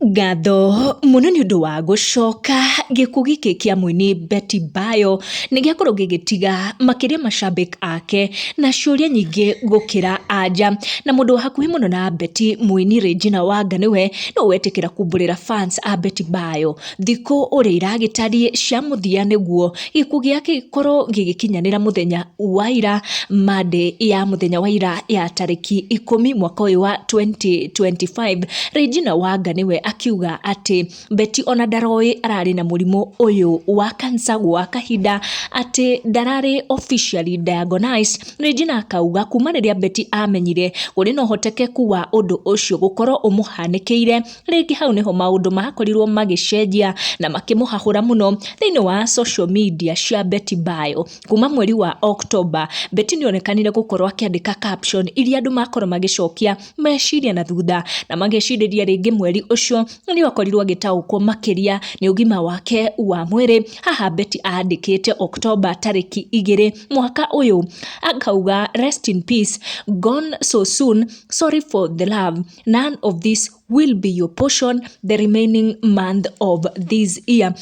Ngatho mũno nĩ ũndũ wa gũcoka. Gĩkuũ gĩkĩ kĩa mũini Betty Bayo nĩ gĩakorwo gĩgĩtiga makĩria mashabik ake na ciũria nyingĩ gũkĩra anja. Na mũndũ wa hakuhĩ mũno na Betty, mũini Regina Wanga, nĩwe nĩwe wetĩkĩra kumbũrĩra fans a Betty Bayo thikũ ũrĩa iragĩtariĩ cia mũthia, nĩguo gĩkuũ gĩake gĩkorwo gĩgĩkinyanĩra mũthenya wa ira, Monday ya mũthenya wa ira ya tarĩki 10 mwaka ũyũ wa 2025. Regina Wanga nĩwe akiuga atĩ Betty ona ndaroĩ ararĩ na mũrimũ ũyũ wa cancer gwa kahinda, atĩ ndararĩ officially diagnosed. Regina akauga kuma rĩrĩa Betty amenyire kũrĩ na ũhotekeku wa ũndũ ũcio gũkorwo ũmũhanĩkĩire rĩngĩ, hau nĩho maũndũ makorirwo magĩcenjia na makĩmũhahũra mũno thĩinĩ wa social media cia Betty Bayo. Kuma mweri wa October, Betty nĩonekanire gũkorwo akĩandĩka caption iria andũ makorwo magĩcokia meciria na thutha na magecirĩria rĩngĩ mweri ũcio nĩ akorirwo agĩtaũkwo makĩria nĩ ũgima wake wa mwĩrĩ. Haha Betty andĩkĩte October tarĩki 2 mwaka ũyũ, akauga, "Rest in peace, gone so soon, sorry for the love, none of this will be your portion the remaining month of this year."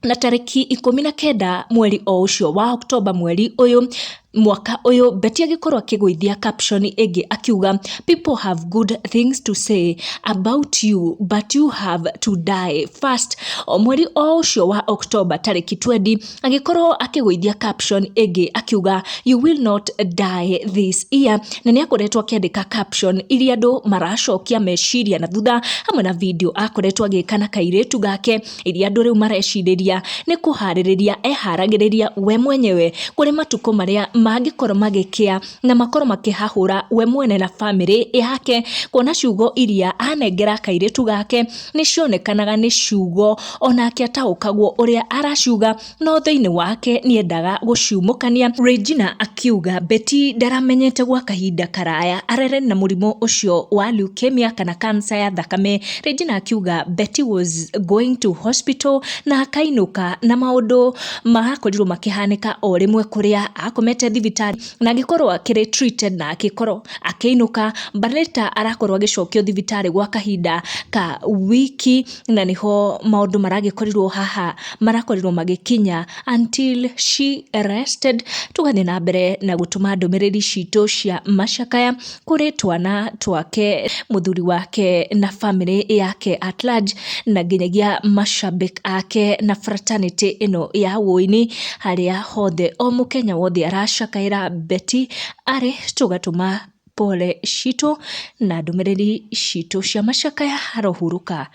Na tarĩki 19 mweri o ũcio wa Oktoba, mweri ũyũ, mwaka ũyũ, Betty agĩkorwo akĩgũithia caption ĩngĩ akiuga, "People have good things to say about you, but you have to die first." O mweri o ũcio wa Oktoba tarĩki 20, agĩkorwo akĩgũithia caption ĩngĩ akiuga, "You will not die this year." Na nĩ akoretwo akĩandĩka caption iria andũ maracokia meciria na thutha, hamwe na video akoretwo agĩka na kairĩtu gake, iria andũ rĩu marecirĩria nĩ kũharĩrĩria eharagĩrĩria we mwenyewe kũrĩ matukũ marĩa mangĩkorwo magĩkĩa na makorwo makĩhahũra we mwene na famĩlĩ yake, kuona ciugo iria anengera kairĩtu gake nĩ cionekanaga nĩ ciugo onake ataũkagwo ũrĩa araciuga, no thĩinĩ wake nĩendaga gũciumũkania. Regina akiuga Betty ndaramenyete gwa kahinda karaya arere na mũrimũ ũcio wa leukemia kana cancer ya thakame. Regina akiuga Betty was going to hospital na akainũka, na maũndũ marakorirwo makĩhanĩka o rĩmwe kũrĩa akomete thibitarĩ na agĩkorwo akĩrĩ treated na akĩkorwo akĩinũka, but later arakorwo agĩcokio thibitarĩ gwa kahinda ka wiki, na nĩho maũndũ maragĩkorirwo haha marakorirwo magĩkinya until she rested. Tũgathiĩ na mbere na gũtũma ndũmĩrĩri citũ cia macakaya kũrĩ twana twake, mũthuri wake na famĩlĩ yake at large, na nginyagia mashabik ake na fraternity ĩno ya wũini, harĩa hothe o mũkenya wothe aracakaĩra Betty arĩ, tũgatũma pole citũ na ndũmĩrĩri citũ cia macakaya. Arohurũka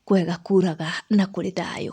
kwega kuraga na kũrĩ thayũ.